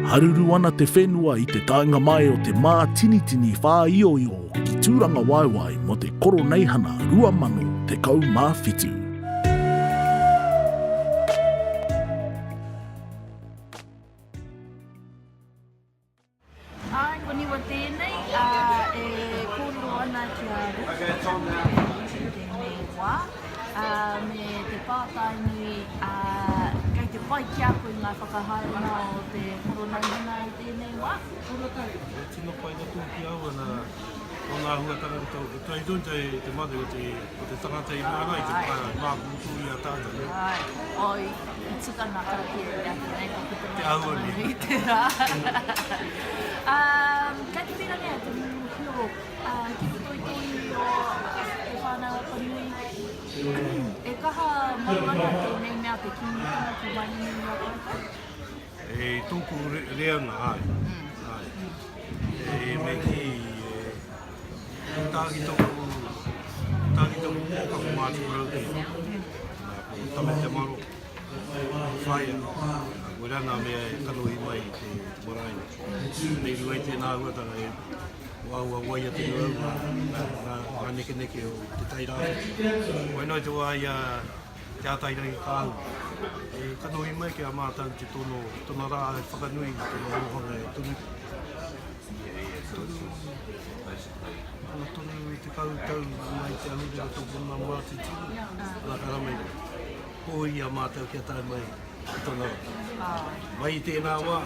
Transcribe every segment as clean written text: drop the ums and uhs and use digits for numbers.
Haruru ana te whenua i te taenga mai o te mātinitini whāioio ki Tūrangawaewae mō te Koroneihana 2017. Āe, ko Niwa tēnei, ā, e kōrero ana ki a Ruth i tēnei wā, ā, me te pātai nui, ā, kei te pai ki a koe ngā whakahaerenga o te koroneihana i tēnei wā? He tino pai katoa ki au ana o ngā āhuatanga katoa. Ko te tonu te, te mate o te, o te tangata i runga i te mākūkū i a tātou. Āe, oi, I tika ngā karakia i te ake nei, ka puta mai te tama nui i te rā. Um, kei te pīrangi au te mōhio uh, ki roto i tō iwi o Te Whānau Apanui, e kaha mau ana tēnei mea te Kīngitanga ki waenganui i a koutou? E tōku reanga, āe. Mm. Āe. E, me kī, e, tā ki tōku, tā ki tōku pōka ko Ngāti Porou tēnei. Nā, ko Tame Te Maro. Whaia, koirā ngā mea e kanohi mai i te marae nei. Nei runga i tēnā āhuatanga e āhua waia tonu au ngā, ngā, ngā nekeneke o Te Tai Rāwhiti. Wai noa i te wā i a Te Ātairangi Kāhu, e kanohi mai ki a mātou te tono, tona rā e whakanui i tona ōhanga e tonu, tonu, tona 30 tau mai te ahurea tōpuna mātitini, nā ka rama i Pōhiri i a mātou kia tae mai ki tōna roto. Mai i tēnā wā,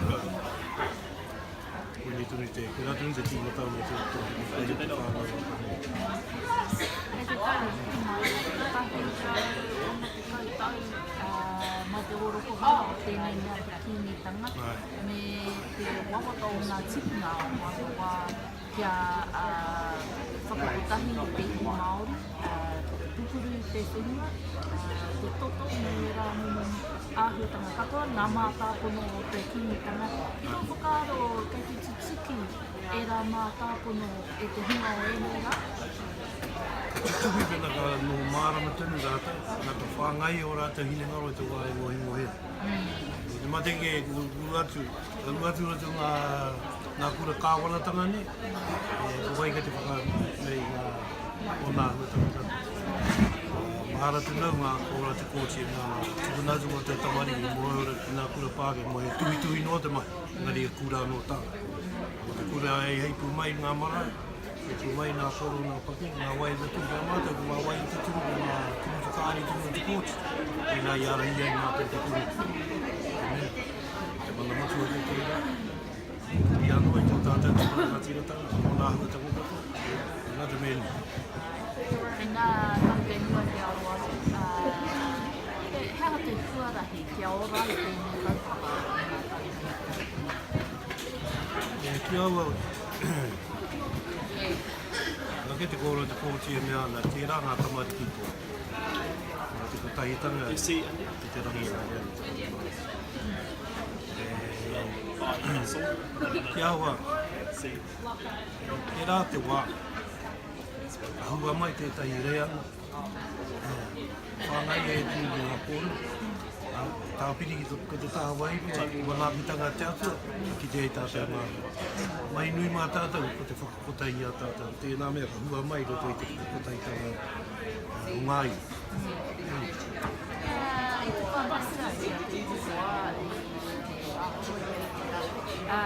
koinei tonu te, koinā tonu te tīmatanga o te tō te te whānau. Kei te tau mai, 160 tau mai te ōrokohanga o tēnei mea te Kīngitanga me te wawata o ngā tipuna o aua wā kia whakakotahi te iwi Māori, pupuru te whenua, te toto me ērā momo āhuatanga katoa, ngā mātāpono o te Kīngitanga. Ki tō whakaaro kei te tutuki ērā mātāpono e te hunga o ēnei rā? Tutuki pēnā ka noho mārama tonu rātou, nā ka whāngai ō rātou hinengaro i te wā e ngohengohe ana. Ko te mate kē, kua uru atu, ka uru atu rātou ngā ngā kura kāwanatanga nei, e, ko wai kei te whakanui ngā o nā āhuatanga katoa. Mahara tonu au ngā kōrero a te kōti e mea ana, tukuna atu ngā tau tamariki mō ora ki ngā kura Pākehā, mō he tuhituhi noa te mahi, engari he kura anō tāna. Ko te kura e heipū mai ngā marae, heipū mai ngā koro, ngā paki, ngā waiata tunu ki a mātou, ko ngā waiata tunu, ko ngā kupu whakaari tunu o te kōti, tēnā i ārahi ai mātou te kura. Te mea, te mana motuhake tērā. I anō i tō tātou te rangatiratanga, ōna āhuatanga katoa, nā te mea nui. Kei ngā tau kei mua i te aroaro, ā, he aha te huarahi kia ora ai tēnei kaupapa i ngā tau kei mua? E ki au au, nā kei te kōrero te kōti e mea ana, tērā ngā tamariki toa. Nā te kotahitanga ki te rangi o te Ki aua, tērā te wā, ka hua mai tētahi reanga, whāngai e tū ki ngā kōrero, ā, tāpiri ki ko te taha wairua, te manaakitanga a te Atua, ka kite ai tātou ngā mahi nui mā tātou, ko te whakakotahi i a tātou. Tēnā mea ka hua mai i roto i te whakakotahitanga o ngā iwi. I te whakamatea i te wā i te āhua i te rā,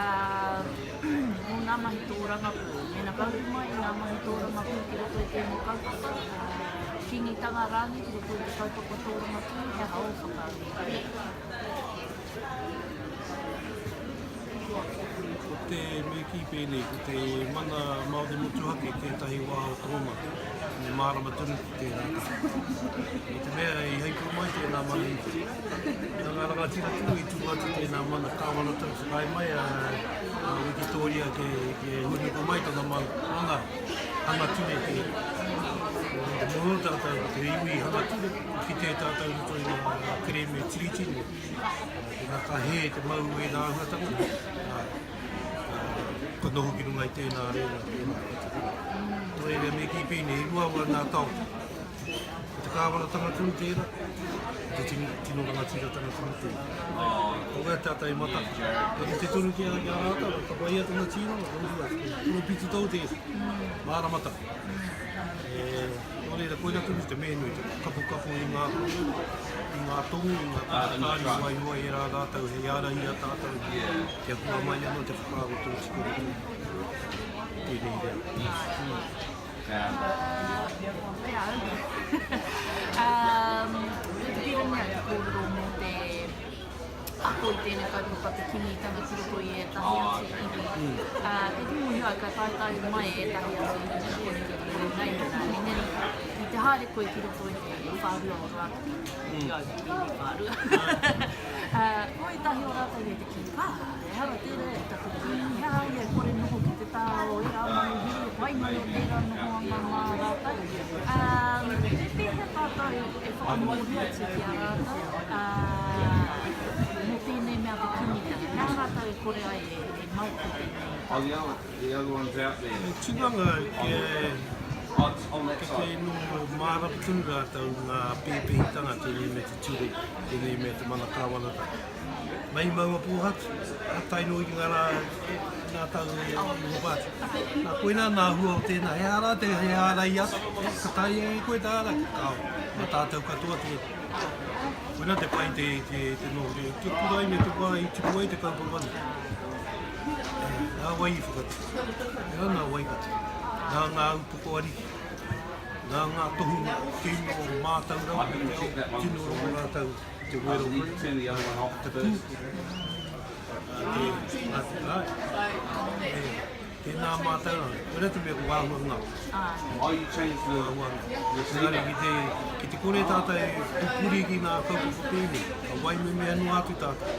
mō ngā mahi tōrangapū, mēnā ka uru mai ngā mahi tōrangapū ki roto i tēnei kaupapa, Kīngitanga rānei ki roto i te kaupapa tōrangapū, he aha ō whakaaro? Ko te me kī pēnei, ko te mana Māori motuhake tētahi wā o tōna, me mārama tonu ki tērā taha. I te mea i heipū mai tēnā mana i te, nā ngā rangatira tonu i tuku atu tēnā mana kāwanatanga whakaae mai a, a Wikitōria ke, ke hūnuku mai tana mana, mana hanga ture te, te mōhio tātou ko te iwi hanga ture, kite tātou i roto i ngā kerēme tiriti, Mēnā ka hē te mau ērā āhuatanga, ka noho ki runga i tēnā reira, tēnā whakatipuranga. Nō reira, me kī pēnei, he uaua ngā taonga. Ko te. kāwanatanga tonu tērā, te tino, tino rangatiratanga tonu tērā. Ko wai tātai mata, e rite tonu ki a, ki a rātou, ka whaia tana tīranga, ka uru atu, poropiti tou tērā, māramatanga. E, nō reira, koira tonu te mea nui, te kapokapo i ngā, i ngā tongu, i ngā tāri waihoa e rā rātou hei ārahi i a tātou, kia hua mai anō te whakaaro tōtika o tēnei reo. Pea au. Kei te pīrangi au te kōrero mō te ako i tēnei kaupapa te Kīngitanga ki roto i ētahi atu iwi. Kei te mōhio au ka taetae mai ētahi atu iwi ki konei ki te Koroneihana, engari ki te haere koe ki roto i te whārua o Rātana, ki au ki tēnei whārua. Ko ētahi o rātou kei te kī, Pā! Ehara tērā i taku kīngi, he aha ia e kore noho ki te taha o ērā manuhiri, pai mai o tērā nohoanga mā rātou. Ā, me pēhea tātou e whakamōhio atu ki a rātou, ā, mō tēnei mea te kīngitanga? He aha rātou e kore ai e mau ki tēnei kaupapa? He tikanga kia kite noho mārama tonu rātou ngā pēpēhitanga tēnei me te ture, tēnei me te mana kāwanatanga. Mai i Maungapōhatu, ā, tae noa ki ngā rā, ngā tau e noho atu. Nā, koinā nā hua o tēnā, he aha rā te he ārai atu, ka taea e koe tā ārai, kāo, mā tātou katoa te, koinā te pai te, te, te noho, te, te kuraina te wā i tupu ai te kaupapa nei. Nā wai i whakatū? Ehara nā Waikato, nā ngā upoko ariki, nā ngā tohunga tino mātauranga o te ao, tino rongo rātou. Te wero te pū, te, āe, tēnā mātauranga, koirā te mea ko āhua ngaro. Ko āhua ngaro. Engari ki te, ki te kore tātou e pupuri ki ngā kaupapa pēnei, ka waimemeha noa atu tātou.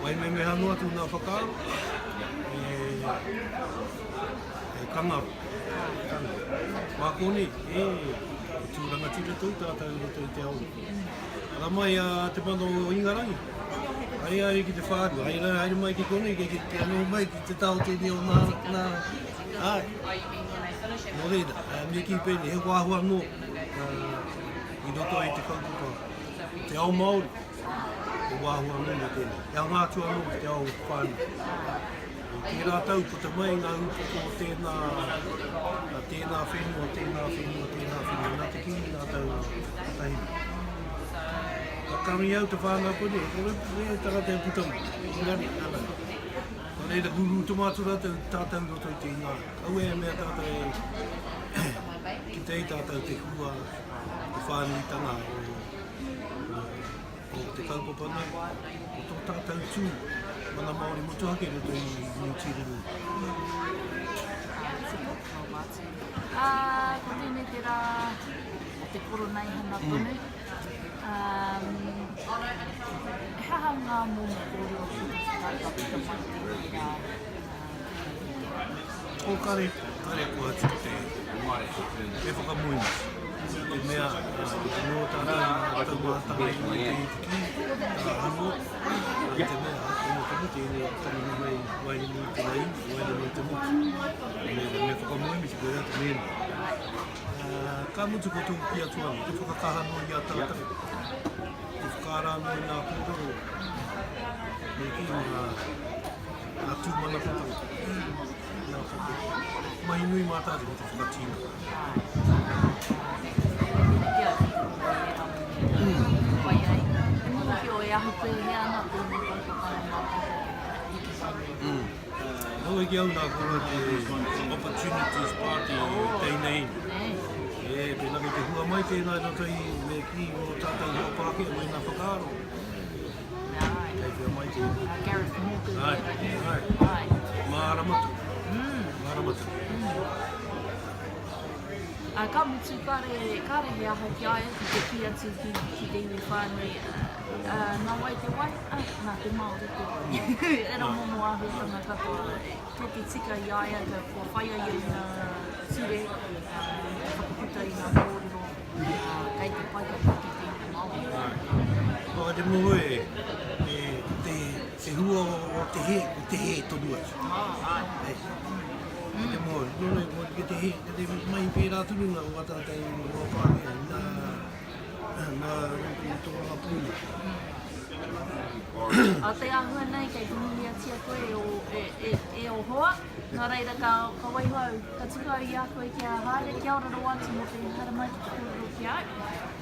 Waimemeha noa atu ngā whakaaro, e, e ka ngaro. Ka ngaro. Mā konei, e, e tū rangatira tou tātou i roto i te ao nei. Ara mai a Te Mana o Ingarangi, haere ai ki te whārua, haere, haere mai ki konei, kei, kei, kia noho mai ki te taha o tēnei o nā, nā, āe. Nō reira, me kī pēnei, he wāhu anō i roto i te kaupapa, te ao Māori, he wāhu anō mō tēnei. He anga atu anō ki te ao whānui. I tērā tau puta mai ngā upoko o tēnā, tēnā whenua, tēnā whenua, tēnā whenua, nā te Kīngi rātou kotahi mai. Ka tangi au te whānau konei, e kore e tangata e puta mai, engari, ana. Nō reira, rūrū toma atu rātou, tātou i roto i te ingoa. Kaua e mea tātou e kite ai tātou te hua, te whānuitanga o, o o te kaupapa nei, o tō tātou tū mana Māori motuhake i roto i Niu Tīreni. Ā, ko tēnei te rā o te koroneihana tonu. He aha ngā momo kōrero ki te whakaata puta mai tēnei rā? Ko kare, kare ko atu te, me whakamoemiti. Te mea, nō tātou ngā taumātanga i mai te ki, tā anō, te mea, nō tonu tēnei tangi mai wairua i te rei, wairua i te motu. Me, me whakamoemiti koe rā te mea Ka mutu ko tōku ki atu anō, te whakakaha noa i a tātou, te whakaara anō i ngā kōrero, me kī ngā, ngā tūmanakotanga, ngā whake. Mahi nui mā tātou ko te whakatinana. Pai ai, te mōhio e ahu pēhea ana tēnei kaupapa e mātou hiki mai nei. Nō ki au nā kōrua te Opportunities Party teina inu. E, pēnā kei te hua mai tēnā i roto i me kī o tātou hoa Pākehā me ngā whakaaro. Kei whia mai tēnā. Gareth Morgan. Ai, ai. Mārama tonu. Mārama tonu. Ā, ka mutu, kāre, kāre he aha ki a ia ki te kī atu ki, ki te iwi whānui, ā, nā wai te wai? Ā, nā te Māori te wai. Ērā momo āhuatanga katoa, kei te tika i a ia, ka, kua whai a ia i ngā ture, ā, me te whakaputa i ngā kōrero, ā, kei te pai katoa ki te iwi Māori. Āe. Nō te moho e, e, te, te hua o te hē, ko te hē tonu atu. Āe. Ki te moe, nō reira, ki te hē, ki te mahi pērā tonu ngā wā tātou hoa Pākehā, nā, Ngā rōpū tōrangapū nei. A te āhua nei kei te mihiatia koe e ō, e, e, e ō hoa, nā reira ka, ka waiho au, ka tuku au i a koe kia haere, kia ora rawa atu mō te haere mai ki te kōrero ki a au.